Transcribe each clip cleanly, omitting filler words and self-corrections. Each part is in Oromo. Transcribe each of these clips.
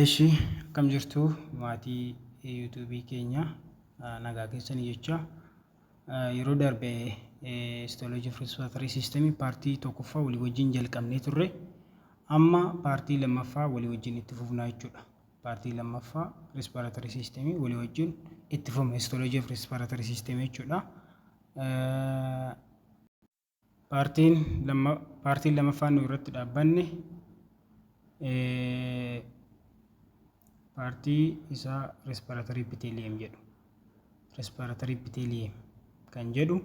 Eshi, akkam jirtu maatii YouTubeii keenya? Nagaa keessanii jecha. Yeroo darbe histology of respiratory system partii tokkoffaa walii wajjin jalqabnee turre. Amma partii lammaffaa walii wajjin itti fufnaa jechuudha. Partii lammaffaa respiratory system walii wajjin itti fufna, histology of respiratory system jechuudha. Partiin lammaffaan nu irratti dhaabbanne partii isaa respiratory epithelium jedhu. Respiratory epithelium kan jedhu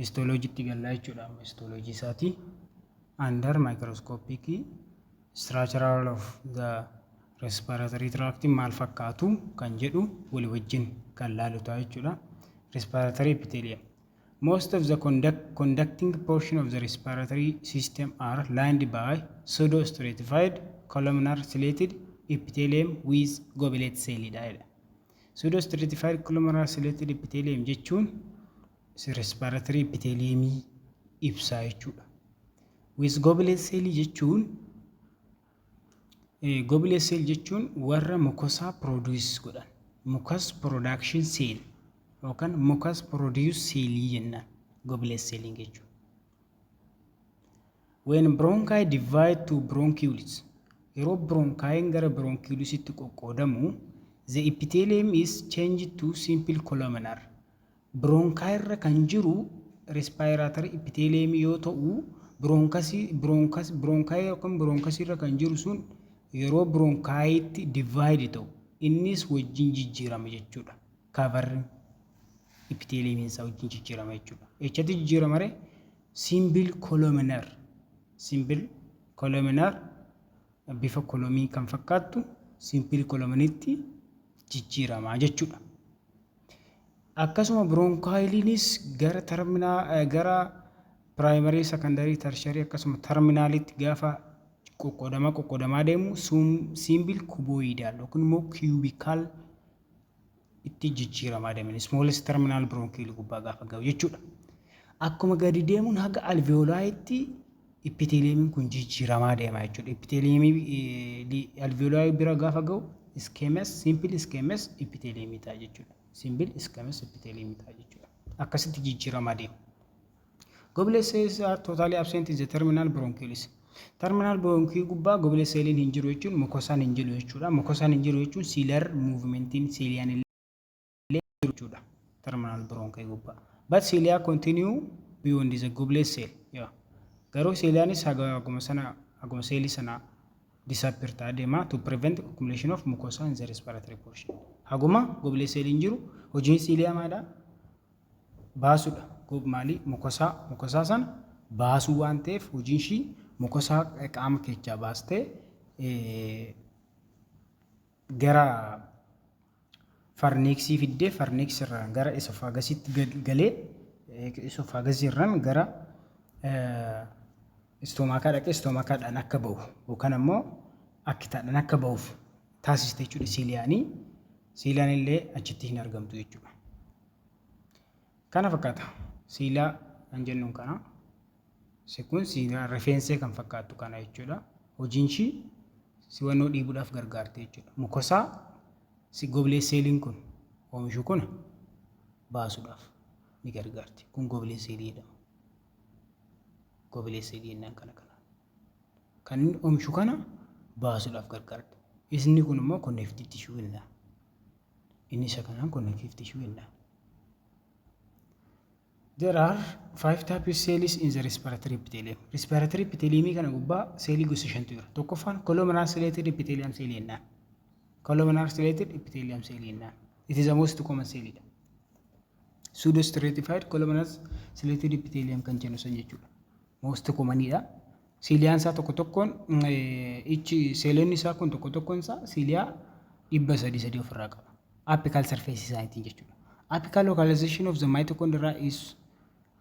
histologytti gallaa jechuudha. Amma histology isaati. Under microscopic structural of the respiratory tract maal fakkaatu kan jedhu walii wajjin kan laalu ta'a jechuudha. Respiratory epithelium. Most of the conducting portion of the respiratory system are lined by pseudo-stratified columnar ciliated epithelium with goblet cell dha jedha. Pseudo-stratified columnar ciliated epithelium jechuun respiratory epitheliumii ibsaa jechuudha. With goblet cell jechuun, goblet cell jechuun warra mucosa produce godhan. Mucus production cell yookaan mucus produce cellii jennaan goblet celliin jechuudha. When bronchi divide to bronchioles, yeroo bronchiin gara bronchiolesitti qoqqoodamu, the epithelium is changed to simple columnar. Bronchi irra kan jiru respiratory epithelium yoo ta'u, bronchusii bronchus bronchi yookaan bronchusii irra kan jiru sun yeroo bronchiitti divide ta'u innis wajjin jijjiirama jechuudha. Coverri epitheliumiin isaa wajjin jijjiirama jechuudha. Echatti jijjiirama ree? Simple columnar. Simple columnar, bifa columnii kan fakkaattu simple columnitti jijjiirama jechuudha. Akkasuma bronchioleiinis gara terminal, gara primary, secondary, tertiary akkasuma terminalitti gaafa qoqqoodamaa qoqqoodamaa deemu simple cuboidal yookiin immoo cubical itti jijjiiramaa deeman, smallest terminal bronchiole gubbaa gaafa ga'u jechuudha. Akkuma gadi deemuun haga alveoliitti epitheliumiin kun jijjiiramaa deema jechuudha. Epitheliumii alveolii bira gaafa ga'u squamous, simple squamous epitheliumii ta'a jechuudha. Simple squamous epitheliumii ta'a jechuudha. Akkasitti jijjiiramaa deema. Goblet cells are totally absent in the terminal bronchioles. Terminal bronchiole gubbaa goblet celliin hin jiru jechuun mucosaan hin jiru jechuudha. Mucosaan hin jiru jechuun ciliary movementiin ciliaan illee jiru jechuudha. Terminal bronchiole gubbaa. But cilia continue beyond the goblet cell. Yeah. Garuu ciliaanis haguma sana, haguma seelii sana disappear ta'aa deema to prevent accumulation of mucosa in the respiratory portion. Haguma goblet celliin jiru hojiin cilia maalidha? Baasuudha. Maali? Mucosa, mucosa sana baasuu waan ta'eef hojiin ishii mucosa qaama keessaa baastee gara pharynxii fiddee, pharynx irraan gara esophagusitti galee, esophagusii irraan gara stomachaa dhaqee stomachaadhaan akka ba'u yookaan ammoo akkitaadhaan akka ba'uuf taasiste jechuudha ciliaanii. Ciliaan illee achitti hin argamtu jechuudha. Kana fakkaata. Cilia kan jennuun kana. Kun cilia rifeensee kan fakkaattu kana jechuudha. Hojiin ishii siwannoo dhiibuudhaaf gargaarti jechuudha. Mucosa si goblet celliin kun oomishu kun baasuudhaaf ni gargaarti. Kun goblet cellii jedhama. Goblet cellii jennaan kana kana. Kan inni oomishu kana baasuudhaaf gargaarti. Inni kun immoo connective tissue jennaan. Inni isa kanaan connective tissue jennaan. There are five types of cells in the respiratory epithelium. Respiratory epithelium kana gubbaa seelii gosa shantu jira. Tokkoffaan columnar ciliated epithelium cell jennaan. Columnar ciliated epithelium cell jennaan. It is the most common cell dha. Pseudostratified columnar ciliated epithelium kan jennu san jechuudha. Most commonidha. Ciliaan isaa tokko tokkoon, ichi seelonni isaa kun tokko tokkoon isaa cilia 300 3 ofirraa qaba. Apical surface isaaniitiin jechuudha. Apical localization of the mitochondria is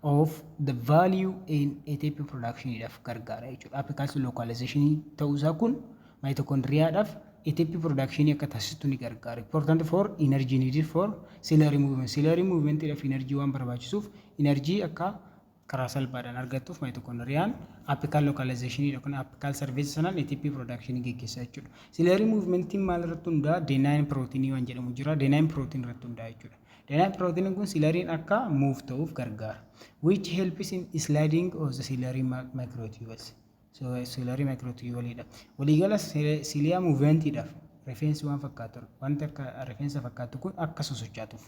of the value in ATP productionidhaaf gargaara jechuudha. Apical localization ta'uu isaa kun mitochondriaadhaaf ATP production akka taasistu ni gargaara. Important for energy needed for ciliary movement. Ciliary movementidhaaf energy waan barbaachisuuf energy akka Karaa salphaadhaan argattuuf mitochondriaan apical localization yookaan apical surface sanaan ATP production geggeessa jechuudha. Ciliary movementiin maal irratti hundaa'a? Dynein proteinii waan jedhamu jira. Dynein protein irratti hundaa'a jechuudha. Dynein protein kun ciliaryn akka move ta'uuf gargaara. Which helps in sliding of the ciliary microtubules. So ciliary microtubule dha. Waliigala cilia movementiidhaaf rifeensi waan fakkaatu, wanti akka rifeensa fakkaatu kun akka sosochaatuuf,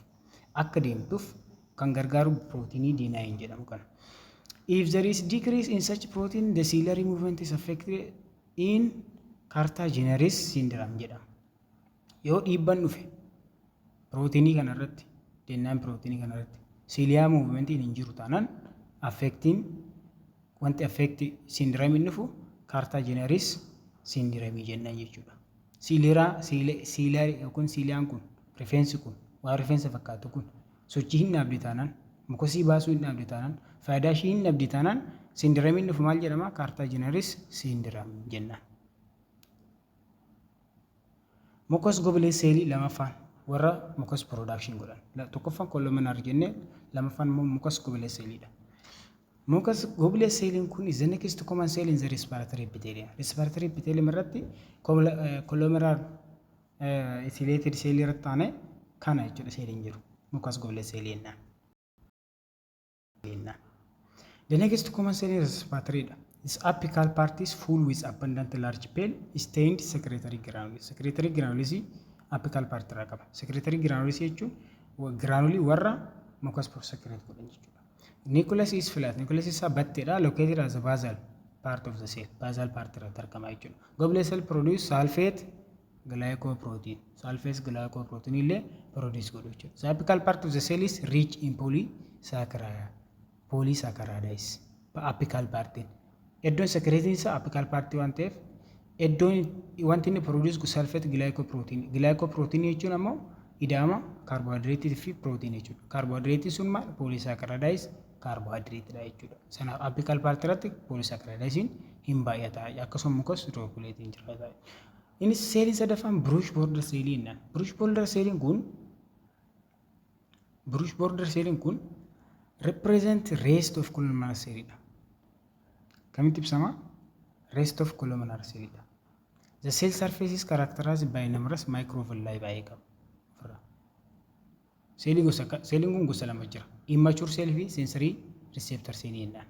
akka deemtuuf kan gargaaru proteinii dynein jedhamu kana. If there is decrease in such protein, the ciliary movement is affected in Kartagener's syndrome jedhama. Yoo dhiibban dhufe proteinii kanarratti, dynein proteinii kanarratti, cilia movementiin hin jiru taanaan, affectiin wanti affect syndrome dhufu Kartagener's syndrome jennaan jechuudha. Cilia ciliary yookiin ciliaan kun, rifeensi kun, waan rifeensa fakkaatu kun sochii hin dhaabde taanaan, mucusii baasuu hin dhaabde taanaan, faayidaa ishii hin dhabde taanaan, syndromeiin dhufu maal jedhama? Kartagener's syndrome jennaan. Mucus goblet cellii lamaffaan warra mucus production godhan. Tokkoffaan columnar jennee, lamaffaan immoo mucus goblet celliidha. Mucus goblet celliin kun is the next common cell in the respiratory epithelium. Respiratory epithelium irratti columnar ciliated cell irratti taane kana jechuudha celliin jiru. Mucus goblet cell jennaan. The next common cell in respiratory dha. Its apical part is full with abundant large pale stained secretory granules. Secretory granules apical part irraa qaba. Secretory granules jechuun granulii warra mucus secrete godhan jechuudha. Nucleus is flat. Nucleus isaa batteedha. Located as a basal part of the cell. Basal part irratti argama jechuudha. Goblet cell produce sulfate glycoprotein. Sulfate glycoprotein illee produce godhu jechuudha. The apical part of the cell is rich in polysaccharide. Polysaccharides. Apical partiin. Iddoon secretiin isaa apical partii waan ta'eef, iddoon wanti inni produce sulfate glycoprotein. Glycoprotein jechuun ammoo ida'ama kaarboohayidireetii fi pirootiin jechuudha. Kaarboohayidireetiin sun maal? Polysaccharides kaarboohayidireetidha jechuudha. Sanaaf apical partii irratti polysaccharidesiin hin baay'ata. Akkasuma mucus dropletiin jira. Innis seeliin sadaffaan brush border cellii jennaan. Brush border celliin kun represent rest of columnar cellidha. Kamitti ibsama? Rest of columnar cellidha. The cell surface is characterized by numerous microvilli baay'ee qaba. Ofirraa. Seelii gosa seeliin kun gosa lama jira. Immature cell fi sensory receptor cell jennaan.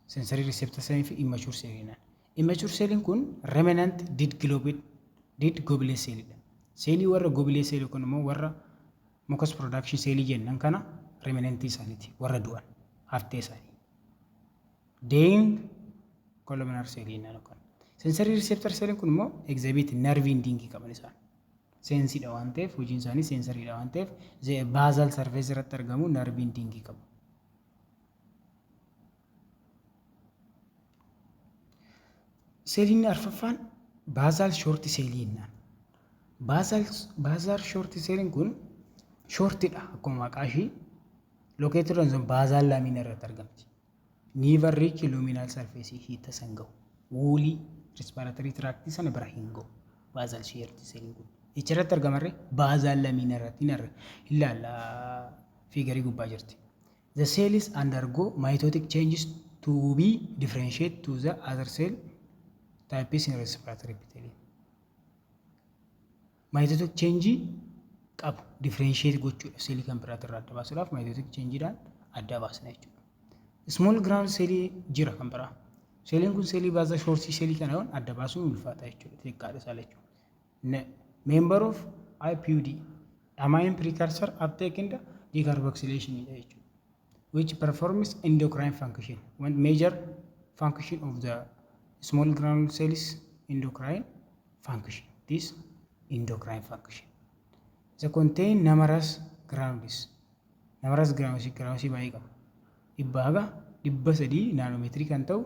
Sensory receptor cell fi immature cell jennaan. Immature celliin kun remnant dead goblet cellidha. Seelii warra goblet cell yookaan immoo warra mucus production cellii jennan kana remnantii isaaniiti, warra du'an, haftee isaanii. Dying columnar cell jennaan yookaan. Sensory receptor celliin kun immoo exhibit nerve ending qaban isaan. Senseiidha waan ta'eef, hojiin isaanii sensoryiidha waan ta'eef, basal surface irratti argamu, nerve ending qabu. Seeliin arfaffaan basal short cellii jennaan. Basal short celliin kun shortidha akkuma maqaa ishii, located on basal lamina irratti argamti. Never reach luminal surface, hiita san gahu. Wallii respiratory tract sana bira hin gahu. Basal short celliin kun. Echarratti argamarree? Basal lamina irratti hin ilaalla, figureii gubbaa jirti. The cells undergo mitotic changes to be differentiate to the other cell types in respiratory epithelium. Mitotic change qabu differentiate gochuudha, seelii kan biraatti irraa adda baasuudhaaf mitotic changeedhaan adda baasna jechuudha. Small granule seelii jira kan biraa. Seeliin kun seelii basal shortii seelii kana yoon adda baasuun ulfaata jechuudha. Xixiqqaadha isaa jechuudha. Member of IPUD, amine precursor uptake in the decarboxylation jechuudha. Which performs endocrine function. One major function of the small granule cells, endocrine function. This endocrine function. They contain numerous granules. Numerous granules, granules baay'ee qaba. 100 haga 300 nanometerii kan ta'u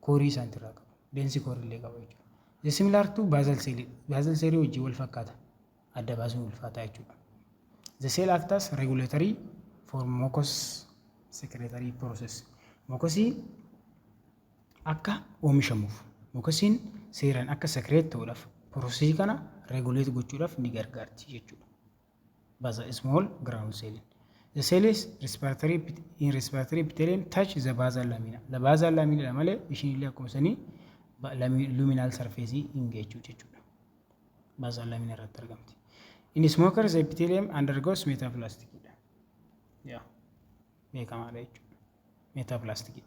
coreii isaaniitirraa qabu. Dense coreii illee qaba jechuudha. The similar to basal cell. Basal cell wajjin wal fakkaata. Adda baasuun ulfaataa jechuudha. The cell acts as regulatory for mucus secretory process. Mucusii akka oomishamuuf, mucusiin seeraan akka secrete ta'uudhaaf, processii kana regulate gochuudhaaf ni gargaarti jechuudha. Basal small granule cell. The cells respiratory in respiratory epithelium touch the basal lamina. The basal lamina malee ishiin illee akkuma sanii luminal surface hin geechuu jechuudha. Basal lamina irratti argamti. In smokers, the epithelium undergoes metaplastic dha. Yaa, beekamaadha jechuudha. Metaplastic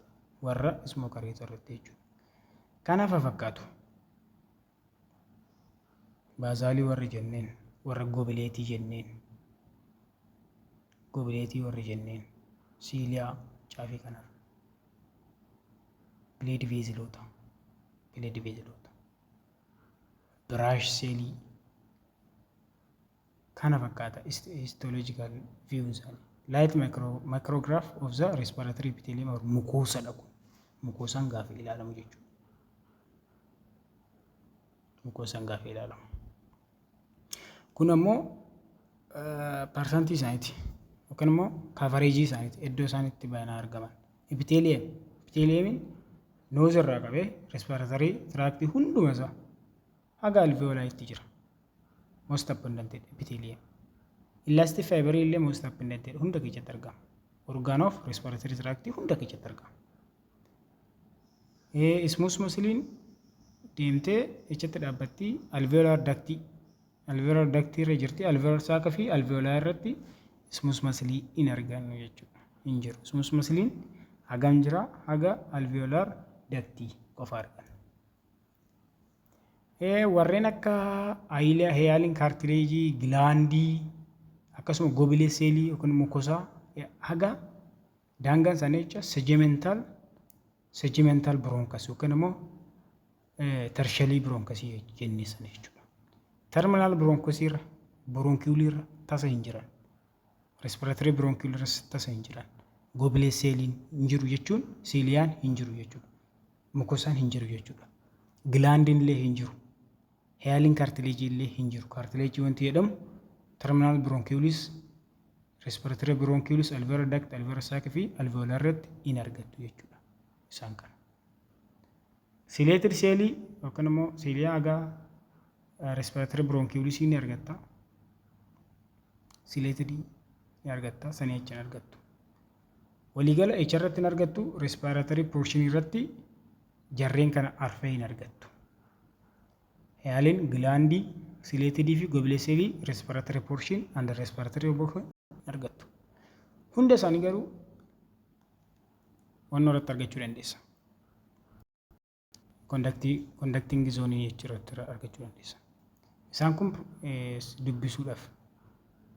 warra smokerii irratti jechuudha. Kanaaf fakkaatu. Basalii warri jenneen, warra gobletii jenneen, gobletii warri jenneen, cilia caafii kanarra, blood vesseloota, blood vesseloota, brush cellii kana fakkaata histological view isaanii. Light micrograph of the respiratory epithelium or mucosa dha kun. Mucosaan gaafa ilaalamu jechuudha. Mucosaan gaafa ilaalamu. Kun ammoo percentii isaaniiti yookaan immoo coverageii isaaniiti, iddoo isaan itti baay'inaan argaman. Epithelium. Epitheliumiin nose irraa qabee respiratory tractii hunduma isaa haga alveolitti jira. Most abundant epithelium. Elastic fiber illee most abundant hunda keessatti argama. Organ of respiratory tract hunda keessatti argama. Smooth muscleiin deemtee echatti dhaabbatti? Alveolar ductii. Alveolar ductii irra jirti. Alveolar sac fi alveolar irratti smooth muscle hin argannu jechuudha. Hin jiru. Smooth muscleiin hagam jira? Haga alveolar ductii qofa arganna. Warreen akka hyaline cartilageii, glandii, akkasuma goblet cellii yookiin mucosa haga daangaan isaanii jecha segmental bronchus yookiin immoo tertiary bronchusii jennee sana jechuudha. Terminal bronchusii irra, bronchiolii irra tasa hin jiran. Respiratory bronchiolii irra tasa hin jiran. Goblet celliin hin jiru jechuun ciliaan hin jiru jechuudha. Mucosaan hin jiru jechuudha. Glandiin illee hin jiru. Hyaline cartilageii illee hin jiru. Cartilageii wanti jedhamu terminal bronchiolis, respiratory bronchiolis, alveolar duct, alveolar sac fi alveolar irratti hin argattu jechuudha. Isaan kana. Ciliated cellii yookaan immoo cilia hagaa respiratory bronchiolisii ni argatta. Ciliatedii ni argatta, sanii achi hin argattu. Waliigala echa irratti hin argattu? Respiratory portionii irratti jarreen kana arfee hin argattu. Hyaline, glandii, ciliatedii fi goblet cellii respiratory portion and respiratory portion argattu. Hunda isaanii garuu wannoo irratti argachuu dandeessa. Conducting zoneii jechuudha irratti argachuu dandeessa. Isaan kun dubbisuudhaaf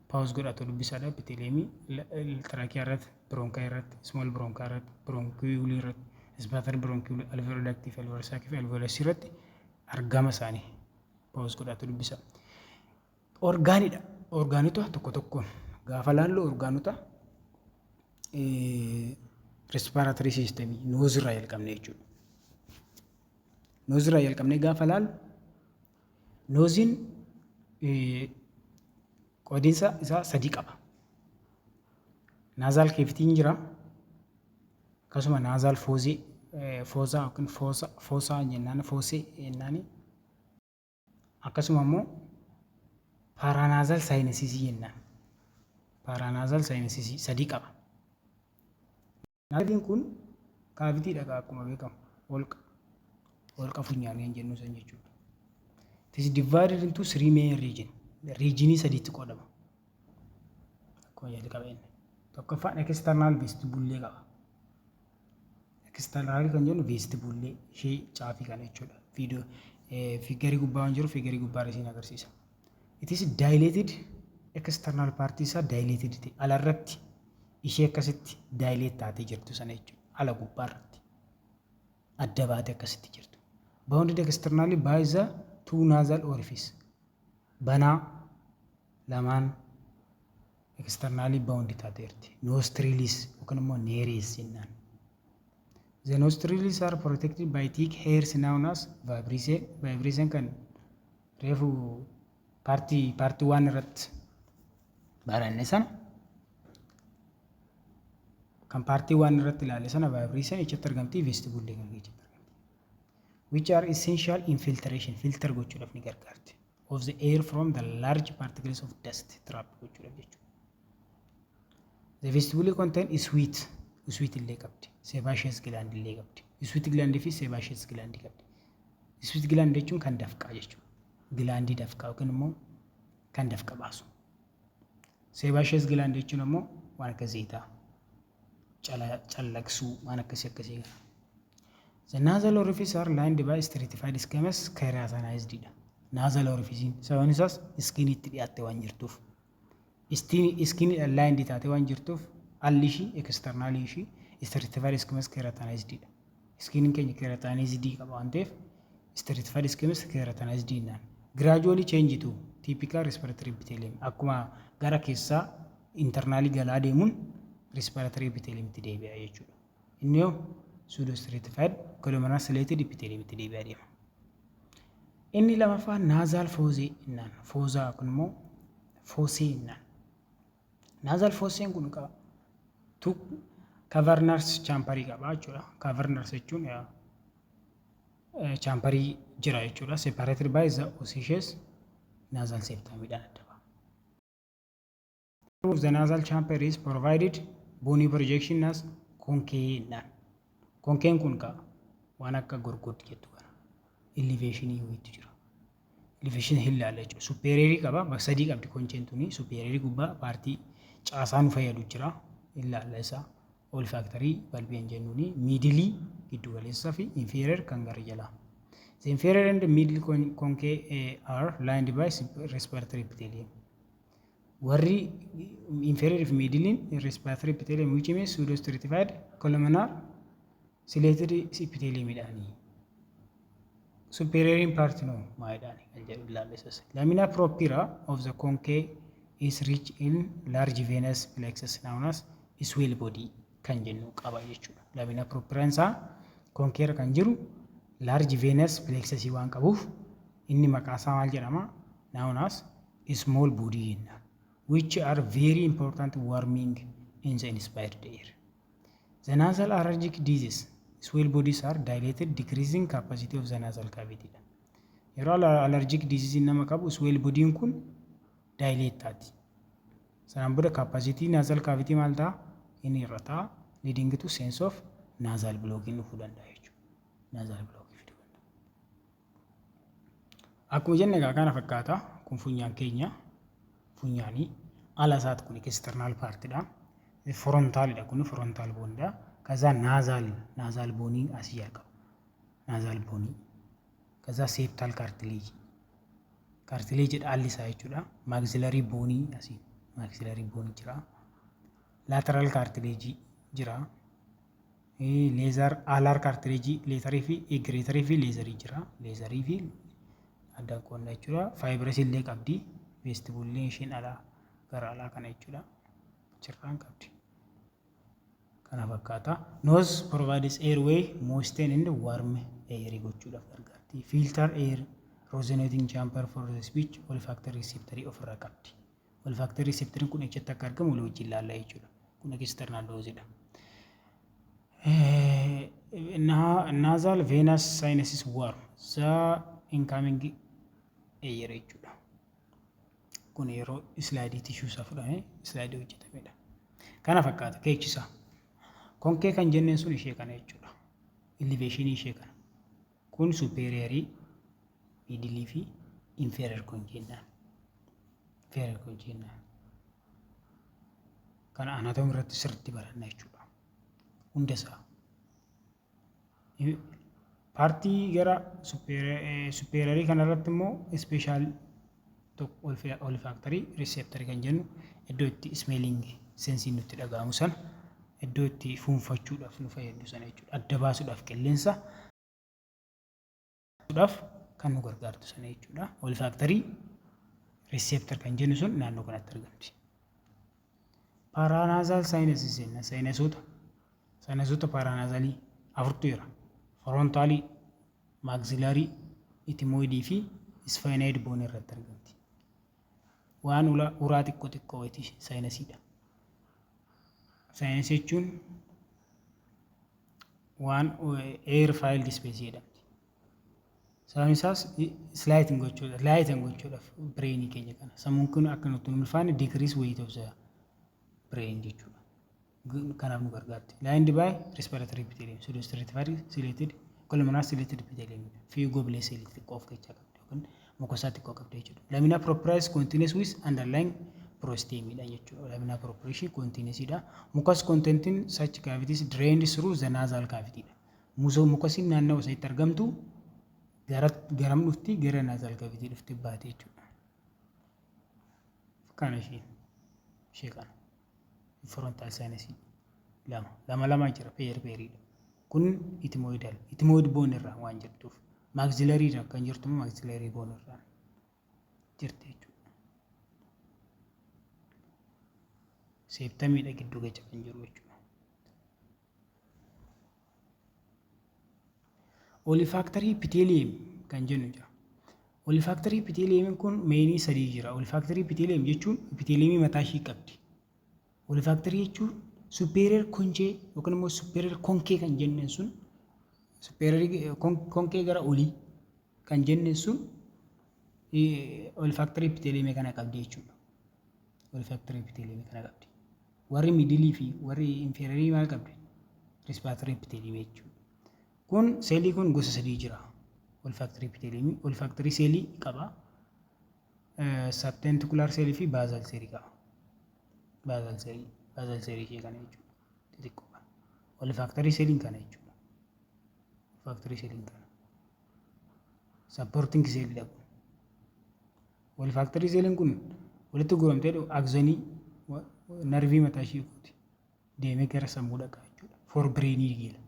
pause godhatu dubbisaadha. Epitheliumii trachea irratti, bronchi irratti, small bronchi irratti, bronchiolii irratti, respiratory bronchiolii, alveolar ductii fi alveolar sacii fi alveolusii irratti argama isaanii pause godhatu dubbisa. Organidha. Organota tokko tokkoon gaafa laallu, organota respiratory systemii nose irraa jalqabne jechuudha. Nose irraa jalqabnee gaafa laallu, noseiin qoodiinsa isaa sadii qaba. Nasal cavityiin jira. Akkasuma nasal fossae, fossa yookiin fossa, fossa jennaan, fossae jennaani. Akkasuma immoo paranasal sinusesii jennaan. Paranasal sinusesii sadii qaba. Nasaliin kun cavityiidha akkuma beekamu, holqa holqa funyaanii kan jennu san jechuudha. It is divided into three main region. Regionii sadiitti qoodama. Akkuma jalqaba inni. Tokkoffaan external vestibule qaba. External kan jennu vestibule ishee caafii kana jechuudha. Viidiyoo figureii gubbaa waan jiru, figureii gubbaa isiin agarsiisa. It is dilated external part isaa dilated ta'e, alarratti ishee akkasitti dilate taatee jirtu sana jechuudha. Ala gubbaarratti adda baatee akkasitti jirtu. Bounded externally by the two nasal orifice. Banaa lamaan externally bound taateerti. Nostrils yookaan immoo nares jennaan. The nostrils are protected by thick hairs known as vibrissae. Vibrissae kan reefu partii waan irratti baranne sana, kan partii waan irratti ilaale sana, vibrissae echatti argamti, vestibule kan keessatti argamti. Which are essential in filtration, filter gochuudhaaf ni gargaarti. Of the air from the large particles of dust trap gochuudhaaf jechuudha. The vestibule contain sweat. Sweat illee qabdi. Sebaceous gland illee qabdi. Sweat gland fi sebaceous gland qabdi. Sweat gland jechuun kan dafqaa jechuudha. Glandii dafqaa yookiin immoo kan dafqa baasu. Sebaceous gland jechuun immoo waan akka zayitaa, callaqsuu, waan akkasii akkasii kana. The nasal orifice are lined by stratified squamous keratinized dha. Nasal orifice sababni isaas skinitti dhiyaattee waan jirtuuf. Skiniidhaan lined taatee waan jirtuuf alli ishii, externalii ishii stratified squamous keratinized dha. Skiniin keenya keratinized qaba waan ta'eef stratified squamous keratinized jennaan. Gradually change to typical respiratory epithelium, akkuma gara keessaa internalii galaa deemuun respiratory epithelium itti deebi'a jechuudha. Inni yoo pseudostratified columnar ciliated epithelium itti deebi'aa deema. Inni lamaffaa nasal fossae jennaan. Fossa kun immoo fossae jennaan. Nasal fossaen kun qaba. Two cavernous chamberii qaba jechuudha. Cavernous jechuun chamberii jira jechuudha. Separated by the osseous nasal septumidhaan adda ba'a. The nasal chamber is provided bony projection as conchae jennaan. Conchaen kun qaba waan akka gorgod jettu kana. Elevationii wayiitu jira. Elevation hin laalla jechuudha. Superiorii qaba. Bakka sadii qabdi conchaen tuni. Superiorii gubbaa partii caasaa nu fayyadu jira. Hin laalla isaa. Olfactory bulbiin jennuuni. Middleii giddu galeessaa fi inferior kan gara jalaa. The inferior and middle conchae are lined by respiratory epithelium. Warri inferior fi middleiin respiratory epithelium, which means pseudostratified columnar ciliated epithelium jedhanii. Superior part no maalidhaani kan jedhu ilaalla. Lamina propria of the conchae is rich in large venous plexus known as swell body kan jennu qaba jechuudha. Lamina propriaan isaa conchaerra kan jiru large venous plexus waan qabuuf inni maqaa isaa maal jedhama? Known as small body jenna. Which are very important warming in the inspired air. The nasal allergic disease swell bodies are dilated, decreasing capacity of the nasal cavity dha. Yeroo allergic disease nama qabu swell bodyin kun dilate taati. Sanaan booda capacity nasal cavity maal ta'a? Inni irra ta'a. Leading to sense of nasal blocking dhufuu danda'a jechuudha. Nasal blocking fiduu danda'a. Akkuma jenne egaa kana fakkaata. Kun funyaan keenya, funyaanii ala isaati, kun external partidha. Frontalidha, kun frontal bonedha. ከዛ nasal boneiin asii jalqaba. Nasal boneii. ከዛ septal cartilage. Cartilage alli isaa jechuudha. Maxillary boneii, asii maxillary boneii jira. Lateral cartilage jira. Lesser alar cartilage, lesserii fi greaterii fi lesserii jira. Lesserii fi addaan qoonna jechuudha. Fibrous illee qabdi. Vestibuleiin isheen alaa gara alaa kana jechuudha. Achirraan qabdi. Kana fakkaata. Nose provides airway, moisten and warm air gochuudhaaf gargaarti. Filter air, resonating chamber for the speech, olfactory receptor ofirraa qabdi. Olfactory receptor kun echatti akka argamu walii wajjin ilaalla jechuudha. Kun external nose dha. Nasal venous sinuses warm the incoming air jechuudha. Kun yeroo slideii tissue isaa fudhamee slideii hojjetamedha. Kana fakkaata keechisaa. Conchae kan jenneen sun ishee kana jechuudha. Elevationii ishee kana. Kun superiorii, middleii fi inferior kun jennaan. Inferior kun jennaan. Kana anatomy irratti sirriitti baranna jechuudha. Hunda isaa. Partii gara superiorii kanarratti immoo special olfactory receptorii kan jennu, iddoo itti smelling senseiin nutti dhaga'amu sana, iddoo itti fuunfachuudhaaf nu fayyadu sana jechuudha. Adda baasuudhaaf, qilleensa dhaaf kan nu gargaartu sana jechuudha. Olfactory receptor kan jennu sun naannoo kanatti argamti. Paranasal sinuses jenna, sinusoota paranasalii afurtu jira. Frontalii, maxillary, ethmoidii fi sphenoid bone irratti argamti. Waan uraa xiqqoo xiqqoo wayiiti sinusiidha. Sinusii jechuun waan air filled space jedhamti. Sababni isaas lighten gochuudha, lighten gochuudhaaf brainii keenya kana. Sammuun kun akka nutti hin ulfaanne, decrease weight of the brain jechuudha. Kanaaf nu gargaarti. Lined by respiratory epithelium, pseudostratified ciliated columnar ciliated epithelium fi goblet cell xiqqoo of keessaa qabdi yookiin mucosa xiqqoo qabdi jechuudha. Lamina propria is continuous with underlying periosteum dha jechuudha. Lamina propria continuous dha. Mucus content in such cavities drained through the nasal cavity dha. Mucusiin naannoo isaatti argamtu gara garam dhufti? Gara nasal cavity dhufti baate jechuudha. Kana ishee kana. Frontal sinus lama lama lama jira, pair pairiidha. Kun ethmoidal ethmoid bone irraa waan jirtuuf, maxillary irraa kan jirtu immoo maxillary bone irraa jirti jechuudha. Septumiidha gidduu keessa kan jiru jechuudha. Olfactory epithelium kan jennu jira. Olfactory epithelium kun mainii sadii jira. Olfactory epithelium jechuun epitheliumii mataa ishii qabdi. Olfactory jechuun superior conchae yookiin immoo superior conchae kan jenneen sun, superior conchae gara olii kan jenneen sun olfactory epithelium kana qabdi jechuudha. Olfactory epithelium kana qabdi. Warri middle fi warri inferior maal qabdi? Respiratory epithelium jechuudha. Kun seelii kun gosa sadii jira. Olfactory epithelium, olfactory seelii qaba. Subtentacular seelii fi basal seelii qaba. Basal seelii ishee kana jechuudha. Xixiqqoo kana. Olfactory seeliin kana jechuudha. Olfactory seeliin kana. Supporting seeliidha kun. Olfactory seeliin kun walitti guuramtee axonii nervii mataa ishee gooti. Deemee gara sammuu dhaqa jechuudha. Forebrainii geela.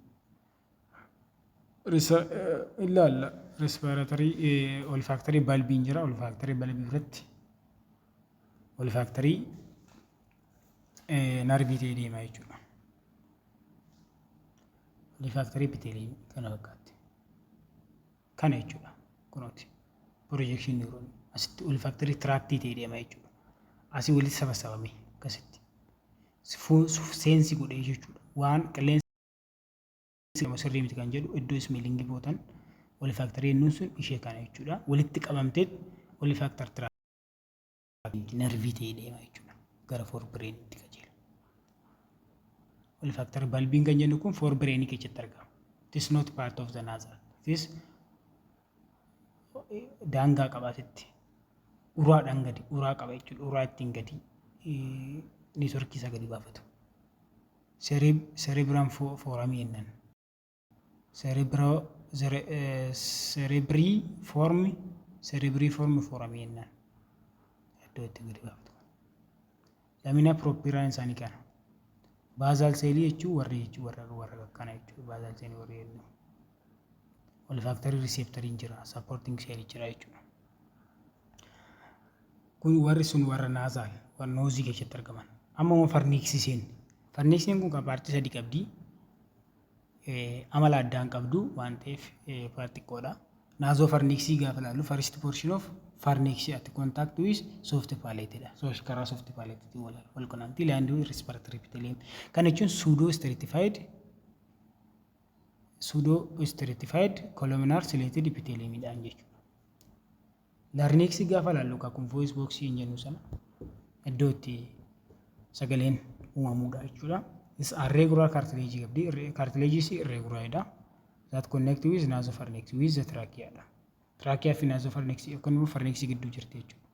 Ilaalla respiratory olfactory bulbiin jira. Olfactory bulbii biratti olfactory nervii ta'ee deema jechuudha. Olfactory epithelium kana fakkaatti. Kana jechuudha. Kunooti. Projection neuron asitti olfactory tractii ta'ee deema jechuudha. Asii walitti sabasabame akkasitti. Sense godhee jechuudha. Waan qilleensa sirrii miti kan jedhu iddoo smellingii bootan olfactory jennuun sun ishee kana jechuudha. Walitti qabamtee olfactory tractii nervii ta'ee deema jechuudha. Gara forebrainitti qajeela. Olfactory bulbiin kan jennu kun forebrainii keessatti argama. It is not part of the nasal. It is daangaa qaba asitti. Uraadhaan gadi uraa qaba jechuudha. Uraa ittiin gadi networkii isaa gadi baafatu. Cerebrum foramii jennaan. Cerebriform foramii jennaan. Iddoo ittiin gadi baafatu. Lamina propriaan isaanii kana. Basal seelii jechuun warri jechuun warra akkana jechuudha. Basal seelii warri jennu. Olfactory receptoriin jira. Supporting seelii jira jechuudha. Kun warri sun warra nasal warra noseii keessatti argaman. Amma immoo pharynxii seen. Pharynxiin kun kan partii sadii qabdi. Amala addaan qabdu waan ta'eef partii xiqqoodha. Nasopharynxii gaafa ilaallu, first portion of pharynx at contact with soft palate dha. So karaa soft palate wal qunnamti. Lined with respiratory epithelium. Kana jechuun pseudo stratified columnar ciliated epithelium dhaan jechuudha. Larynxii gaafa ilaallu, kun voice box hin jennu sana, iddoo itti sagaleen uumamuudha jechuudha. Is irregular cartilage qabdi. Cartilage is irregular dha. That connect with nasopharynx with the trachea dha. Trachea fi nasopharynx yookaan immoo pharynx gidduu jirti jechuudha.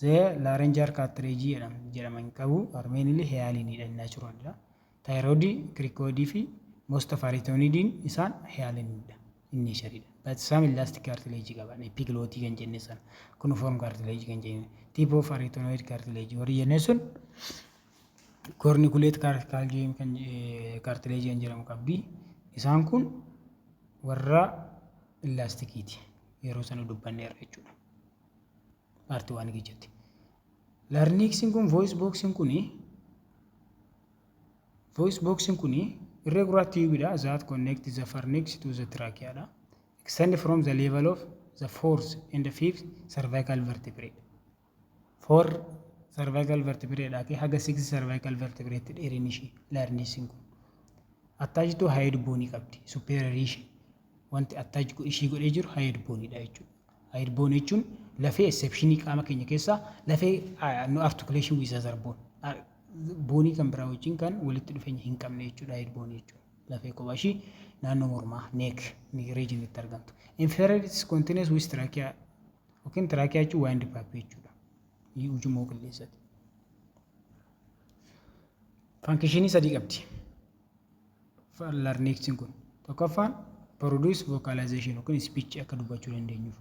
The laryngeal cartilage jedhaman qabu, are mainly hyaline dha, natural dha. Thyroid, cricoid fi most of arytenoidiin isaan hyaline dha. Inni shariidha. But some elastic cartilage qaban, epiglottis kan jenne sana, cuneiform cartilage kan jenne, tip of arytenoid cartilage warri jenne sun, corniculate cartilage kan cartilage kan jedhamu qabdi. Isaan kun warra elasticiiti. Yeroo sana dubbanneerra jechuudha. Partii waan keessatti. Larynxiin kun, voice boxiin kuni irregular tube dha that connect the pharynx to the trachea dha. Extend from the level of the fourth and the fifth cervical vertebrae. Four cervical vertebrae dha haga six cervical vertebrae tti dheerinni ishee larynxiin kun. Attach to hyoid bone qabdi. Superior ishee. Wanti attach ishii godhee jiru hyoid bone dha jechuudha. Hyoid bone jechuun lafee exceptionii qaama keenya keessaa lafee no articulation with other bone. Boonii kan biraa wajjin kan walitti dhufeenya hin qabne jechuudha head bone jechuudha. Lafee kophaa ishii naannoo mormaa neck region itti argamtu. Inferior is continuous with trachea yookiin trachea jechuun wind pipe jechuudha. Ujummoo qilleensati. Functionii sadii qabdi. Larynxiin kun tokkoffaan produce vocalization yookiin speech akka dubbachuu dandeenyuuf.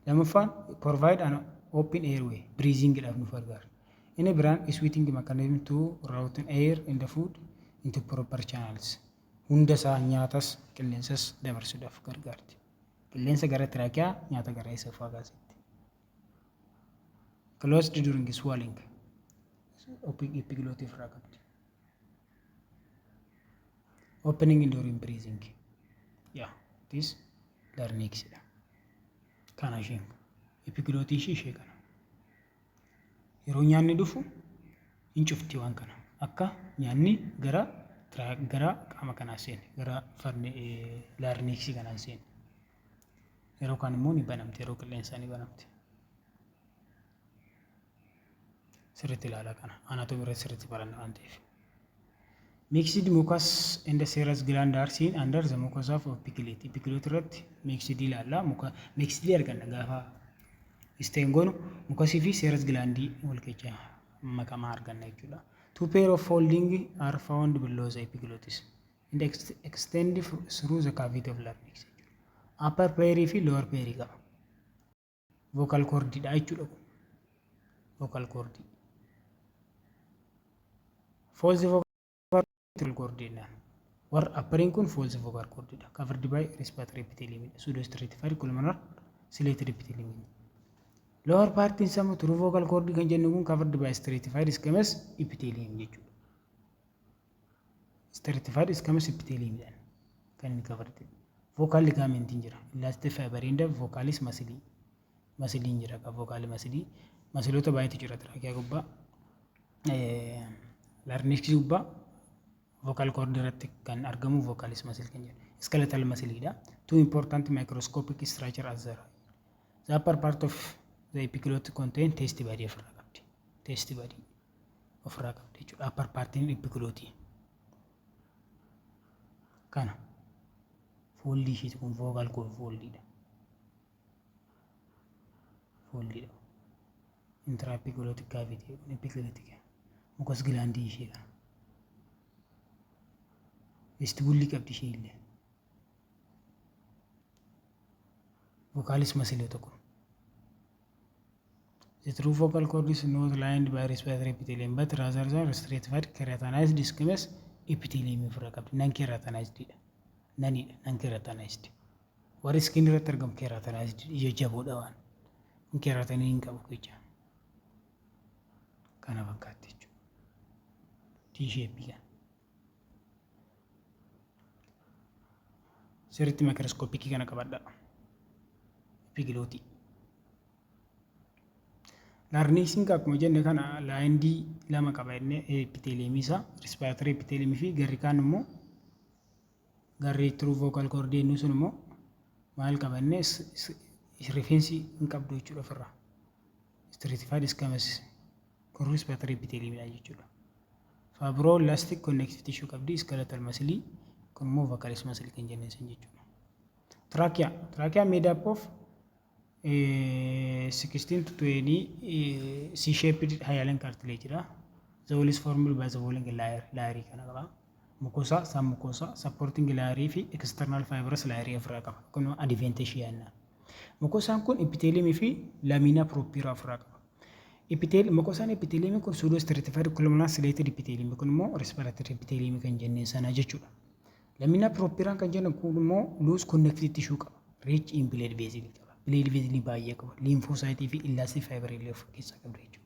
Lammaffaan, provide an open airway, breathing dhaaf nu gargaara. Inni biraan switching mechanism to route air and the food into proper channels. Hunda isaa nyaatas qilleensas dabarsuudhaaf gargaarti. Qilleensa gara trachea, nyaata gara esophagusitti. Closed during swallowing. Epiglottis irraa qabdi. Opening during breathing. Yeah, this larynx dha. Kana isheen epiglottis ishee ishee kana. Yeroo nyaanni dhufu hin cufti waan kana. Akka nyaanni gara qaama kanaa seene, gara larynxii kanaan seene. Yeroo kaan immoo ni banamti, yeroo qilleensaa ni banamti. Sirriitti ilaalaa kana. Anatomy irratti sirriitti baranna waan ta'eef. Mixed mucus and serous gland are seen under the mucosa of epiglottis. Epiglottis irratti mixed ilaalla. Muka mixed arganna gaafa stain goonu mucusii fi serous glandii wal keessa makamaa arganna jechuudha. Two pair of folding are found below the epiglottis and extend through the cavity of larynx jechuudha. Upper pair fi lower pair qaba. Vocal cord dha jechuudha kun. Vocal cord. False vocal cord jennaan. Warra upperiin kun false vocal cord dha. Covered by respiratory epithelium dha. Pseudostratified columnar ciliated epithelium. Lower part isaa immoo true vocal cord kan jennu kun covered by stratified squamous epithelium jechuudha. Stratified squamous epithelium dhaan kan inni covered ta'e. Vocal ligament jira. Elastic fiber and vocalis muscle. Muscle jira kan vocal muscle. Muscleoota baay'eetu jira trachea gubbaa. Larynx gubbaa vocal cord irratti kan argamu vocalis muscle kan jedhu. Skeletal muscle dha. Two important microscopic structure as there. The upper part of the epiglottis contain taste bud ofirraa qabdi. Taste bud ofirraa qabdi jechuudha. Upper partiin epiglottis. Kana foldii ishiiti kun vocal cord foldiidha. Foldiidha. Intraepiglottic cavity kun epiglottic mucus glandii ishee kana. Vestibulii qabdi ishee illee. Vocalis muscle kun. The true vocal cord is not lined by respiratory epithelium but rather than stratified keratinized squamous epithelium ofirraa qabdi. Non keratinized dha. Nonidha. Non keratinized. Warri skin irratti argamu keratinized ija jaboodha waan. Kun keratinii hin qabu jecha. Kana fakkaatti jechuudha. T-shape kana. Sirriitti microscopicii kana qabadhaa. Epiglottis. Larynxiin akkuma jenne kana linedii lama qaba jennee epitheliumii isaa respiratory epitheliumii fi garri kaan immoo garri true vocal cord jennu sun immoo maal qaba jennee rifeensi hin qabdu jechuudha ofirraa. Stratified squamous kun respiratory epitheliumidha jechuudha. Fibroelastic connective tissue qabdi skeletal muscle kun immoo vocalis muscle kan jennee san jechuudha. Trachea. Trachea made up of 16 to 20 C-shaped hyaline cartilage dha. The wall is formed by the following layer. Layerii kana qaba. Mucosa, submucosa, supporting layerii fi external fibrous layerii ofirraa qaba. Kun adventitia jennaan. Mucosaan kun epitheliumii fi lamina propria ofirraa qaba. Mucosaan epitheliumii kun pseudo stratified columnar ciliated epithelium kun immoo respiratory epithelium kan jenneen sana jechuudha. Lamina propria kan jennu kun immoo loose connective tissue qaba. Rich in blood vessel qaba. Blood vessel baay'ee qaba. Lymphocyte fi elastic fiber illee of keessaa qabda jechuudha.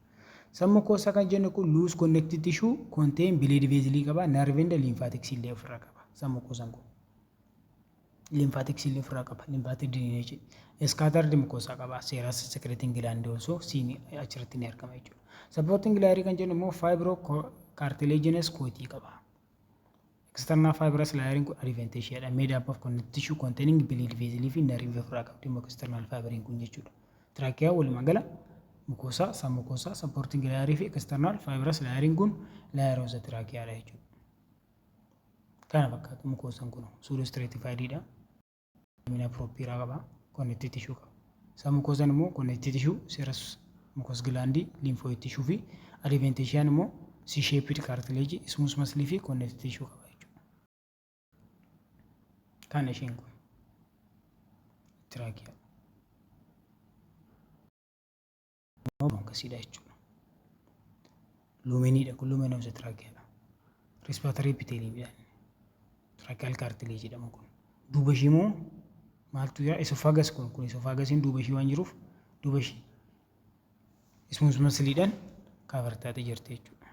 Submucosa kan jennu kun loose connective tissue contain blood vessel qaba. Nerve and lymphatics illee ofirraa qaba. Submucosaan kun. Lymphatics illee ofirraa qaba. Lymphatic drainage. Scattered mucosa qaba. Serous secreting gland also siin achirratti ni argama jechuudha. Supporting layer kan jennu immoo fibro cartilaginous coat qaba. External fibrous layering kun adventitia dha. Made up of connective tissue containing blood vessel fi nerve ofirraa qabdi immoo external fiberiin kun jechuudha. Trachea walumaa gala Mucosa, submucosa, supporting layerii fi external fibrous layeriin kun layer of the trachea dha jechuudha. Kana fakkaatu mucosaan kun pseudostratified dha. Lamina propria qaba. Connective tissue qaba. Submucosaan immoo connective tissue, serous mucous gland, lymphoid tissue fi adventitiaan immoo C-shaped cartilage, smooth muscle fi connective tissue qaba jechuudha. Kana isheen kun trachea. Bronchusiidha jechuudha. Lumeniidha kun lumen of the trachea dha. Respiratory epithelium dha. Tracheal cartilage jedhama kun. Duuba ishii immoo maaltu jira? Esophagus kun esophagusiin duuba ishii waan jiruuf duuba ishii smooth muscleedhaan cover taatee jirti jechuudha.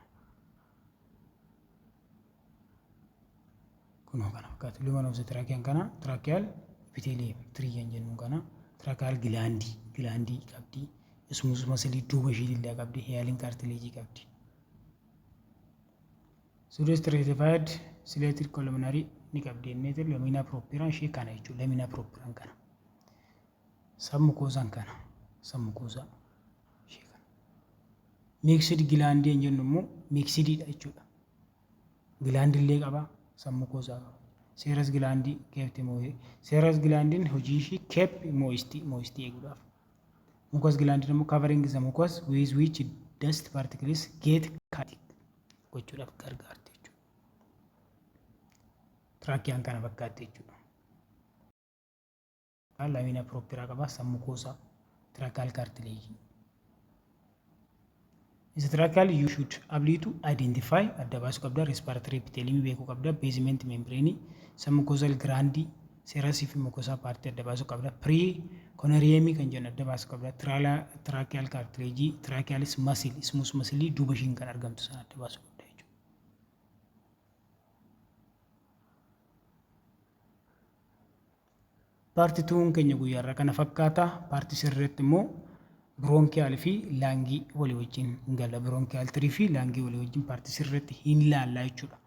Kunoo kana fakkaata. Lumen of the trachea kana tracheal epithelium tree jennuun kana tracheal glandii glandii qabdi. Smooth muscle duuba ishii illee qabdi. Hyaline cartilage qabdi. Pseudostratified ciliated columnar ni qabdi jennee lamina propria ishee kana jechuudha. Lamina propria kana. Submucosaan kana. Submucosa ishee kana. Mixed gland jennu immoo mixedidha jechuudha. Gland illee qaba, submucosa qaba. Serous gland kept serous glandiin hojii ishii keep moist moist eeguudhaaf. Mucus gland immoo covering the mucus with which dust particles get caught gochuudhaaf gargaarti jechuudha. Tracheaan kana fakkaatti jechuudha. Lamina propria qaba, submucosa, tracheal cartilage. Isa tracheal you should able to identify adda baasuu qabda, respiratory epithelium beekuu qabda, basement membrane, submucosal gland, serous fi mucosa part adda baasuu qabda, perichondrium kan jennu adda baasuu qabda, tracheal cartilage, trachealis muscle, smooth muscle duuba ishiin kan argamtu sana adda baasuu qabda jechuudha. Part twon keenya guyyaarraa kana fakkaata. Part sirriitti immoo bronchial fi lungii walii wajjin hin galla. Bronchial tree fi lungii walii wajjin part sirriitti hin laalla jechuudha.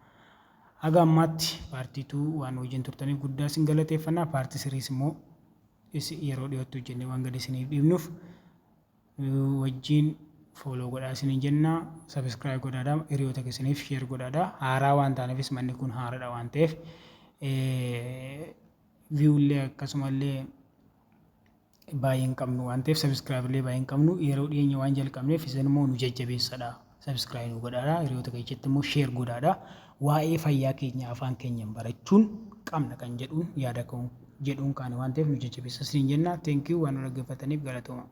Haga ammaatti part two waan wajjin turtaniif guddaa isin galateeffannaa. Part threes immoo yeroo dhiyootti hojjennee waan gadi isiniif dhiibnuuf wajjin follow godhaa isiniin jenna. Subscribe godhaadhaa. Hiriyoota keessaniif share godhaadhaa. Haaraa waan taaneefis manni kun haaraadha waan ta'eef viewllee akkasumallee baay'ee hin qabnu waan ta'eef subscribe illee baay'ee hin qabnu yeroo dhiyeenya waan jalqabneef isin immoo nu jajjabeessadha. Subscribe nu godhaadha. Hiriyoota keessatti immoo share godhaadha. Waa'ee fayyaa keenya afaan keenyaan barachuun qabna kan jedhuun yaada jedhuun kaane waan ta'eef nu jajjabeessa isiniin jenna. Thank you waan nu dhaggeeffataniif galatooma.